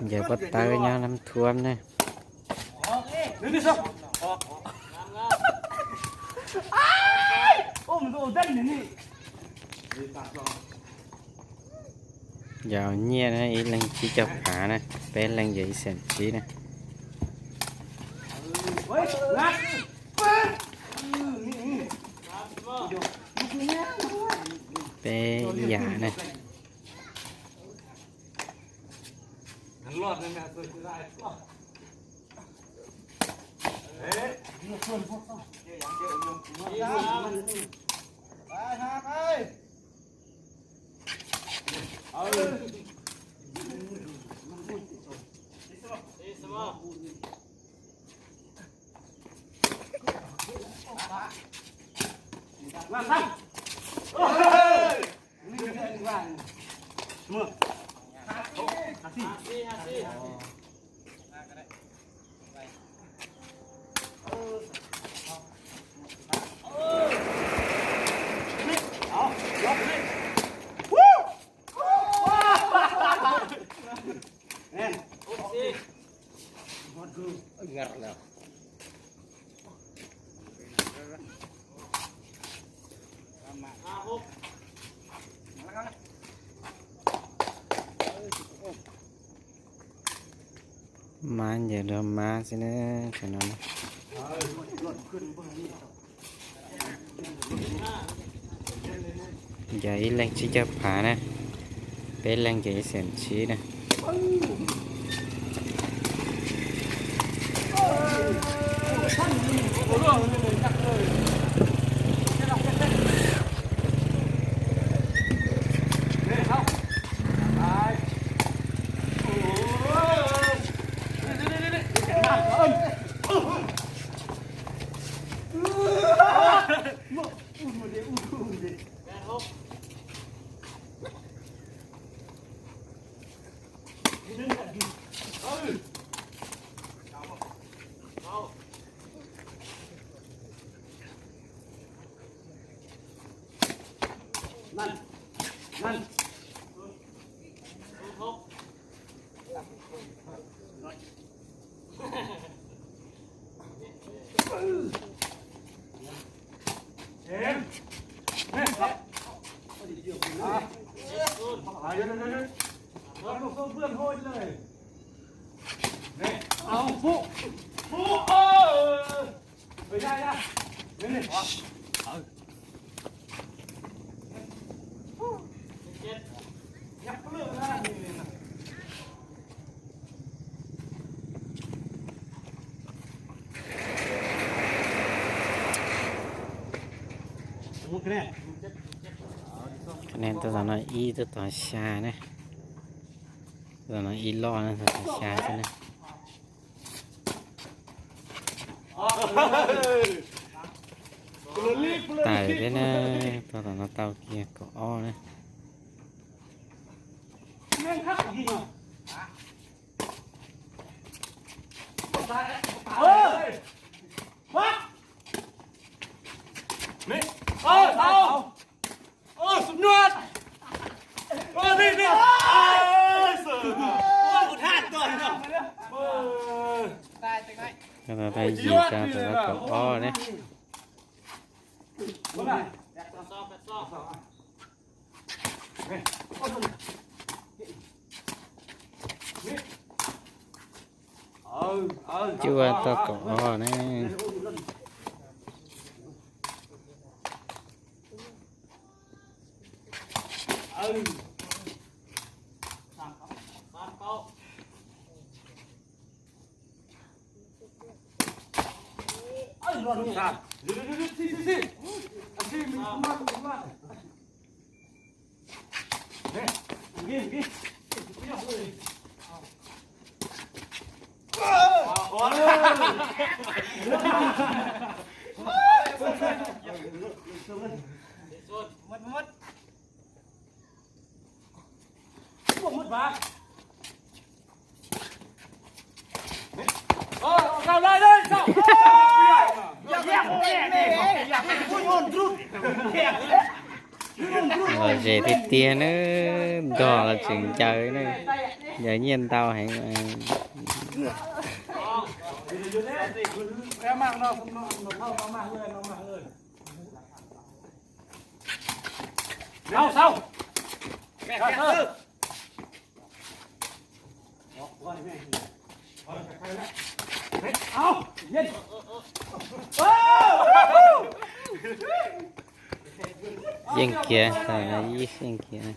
Yawg Pov Tawb nyob Nab Thuam ne. Yog nyiaj na, ib leeg tsib caug phav na, peb leeg yog ib xees tsib na. Peb ib yam na. Mab ncaws rau mab xwb na, cov no. Yog ib leeg tsib caug phav na, peb leeg ces ib xees tsib na. Tuaj tom no ib, tuaj tom xya ne. Tuaj tom no ib loj na, tuaj tom xya xwb ne. Tawm thiab na, tuaj tom no tau kiag kaum ob na. Tau yim, tau kaum ob ne. Cuaj tau kaum ob ne. Lom zem tiag tiag na, ntog los tseem ncaws na, ncaws nyiaj ntau heev. Yeej kiag, yeej kiag.